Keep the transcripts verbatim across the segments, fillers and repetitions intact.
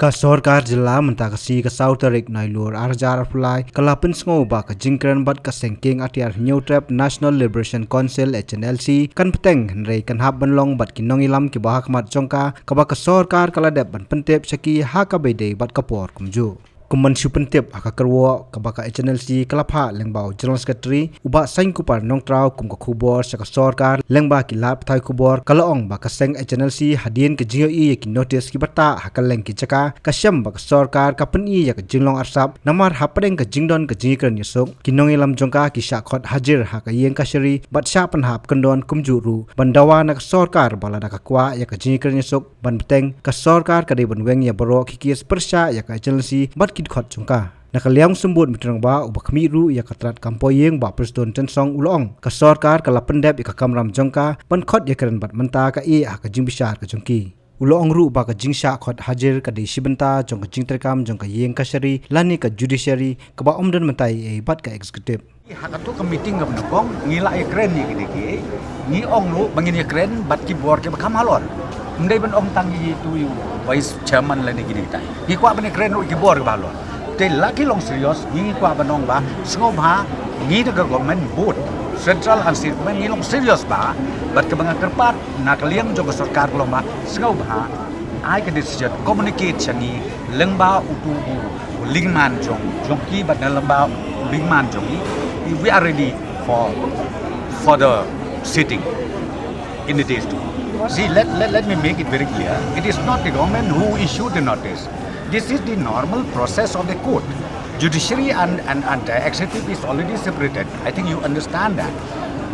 Ka sorkar jylla mynta ka sngi ka saw tarik Nailur ar hajar arphew lai ka la pynsngew ba ka jingkren bad ka seng kieng atiar Hynñiewtrep National Liberation Council, H N L C, kan bteng hynrei kan hap ban long bad ki nongïalam kiba ha khmat jong ka, kaba ka sorkar ka la dep ban pyntip sha ki ha kaba ïadei bad ka por kumjuh. Kum ban shu pyntip ha ka kyrwoh kaba ka H N L C ka la phah lyngba u General Secretary u Bah Sainkupar Nongtraw kum ka khubor sha ka sorkar lyngba ki lad pathai khubor, ka la ong ba ka seng H N L C hadien ka jingïohi ïa ki notice kiba tah ha kylleng ki jaka, ka shem ba ka sorkar ka pyni ïa ka jinglong arsap namar hapdeng ka jingdon ka jingïakren ïasuk, ki nongïalam jong ka ki shah khot hajir ha ka ïing kashari bad shah pynhap kyndon kumjuh ruh ban dawa na ka sorkar ba lada ka kwah ïa ka jingïakren ïasuk ban bteng, ka sorkar ka dei ban weng ïa baroh ki case pyrshah ïa ka H N L C bad ki dkhot jong ka. Na ka liang u symbud myntri rangbah uba khmih ruh ïa ka tnat kam poh ïing Bah Prestone Tynsong u la ong ka sorkar ka la pyndep ïa ka kamram jong ka ban khot ïakren bad mynta ka ïeh ha ka jingbishar ka jong ki. U la ong ruh ba ka jingshah khot hajir ka dei shi bynta jong ka jingtreikam jong ka ïing kashari lane ka judiciary kaba ym don mynta ei ei bad ka executive. Ha kato ka meeting kaba nyngkong ngi la ïakren ïa kine kiei, ngi ong ruh ba ngin ïakren bad ki bor kiba kham halor. Ym dei ban ong tang ïa itu ïa u vice chairman lane kine kitai. Ngi kwah ban ïakren ruh ïa ki bor kiba halor. Te la ki long serious, ngi kwah ban ong ba sngewbha ngi da ka government, both central and state government, ngi long serious bha. Bad kaba nga kyrpad na ka liang jong ka sorkar ka long ba sngewbha ai ka decision, communicate sha ngi lyngba utu u, u lyngman jong, jong ki bad na lyngba u lyngman jong ngi. We are ready for, for the sitting in the days to come. See, let, let, let me make it very clear. It is not the government who issued the notice. This is the normal process of the court. Judiciary and, and, and the executive is already separated. I think you understand that.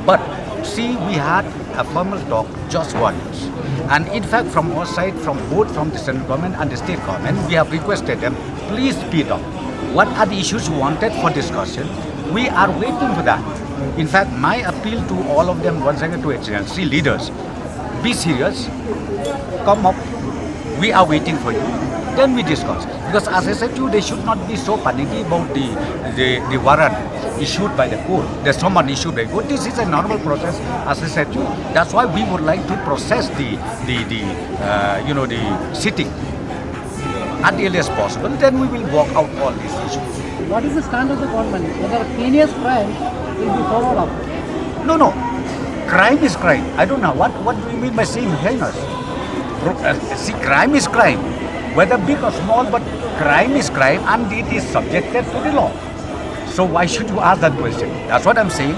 But see, we had a formal talk just once. And in fact, from our side, from both from the central government and the state government, we have requested them, please speed up. What are the issues you wanted for discussion? We are waiting for that. In fact, my appeal to all of them once again, to H N L C leaders, be serious, come up. We are waiting for you. Then we discuss. Because as I said to you, they should not be so panicky about the, the, the warrant issued by the court, the summon issued by the court. This is a normal process, as I said to you. That's why we would like to process the, the, the, uh, you know, the sitting at the earliest possible. Then we will work out all these issues. What is the stand of the government? Whether heinous crime will be followed up? No, no. Crime is crime. I don't know. What, what do you mean by saying heinous? Pro-, uh, see, crime is crime. Whether big or small, but crime is crime and it is subjected to the law. So why should you ask that question? That's what I'm saying.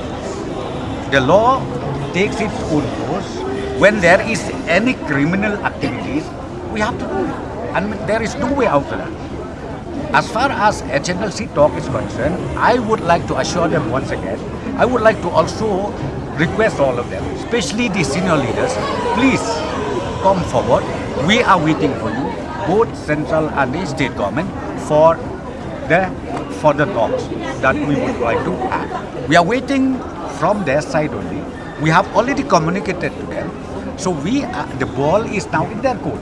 The law takes its own course. When there is any criminal activities, we have to do it. And there is no way out for that. As far as H N L C talk is concerned, I would like to assure them once again. I would like to also request all of them, especially the senior leaders, please come forward. We are waiting for you, both central and the state government, for the, for the talks that we would like to have. We are waiting from their side only. We have already communicated to them. So we, uh, the ball is now in their court.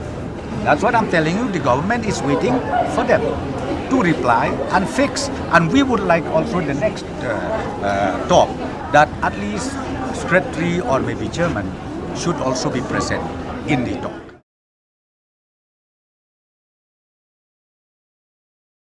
That's what I'm telling you. The government is waiting for them to reply and fix. And we would like also the next, uh, uh, talk that at least secretary or maybe chairman should also be present in the talk.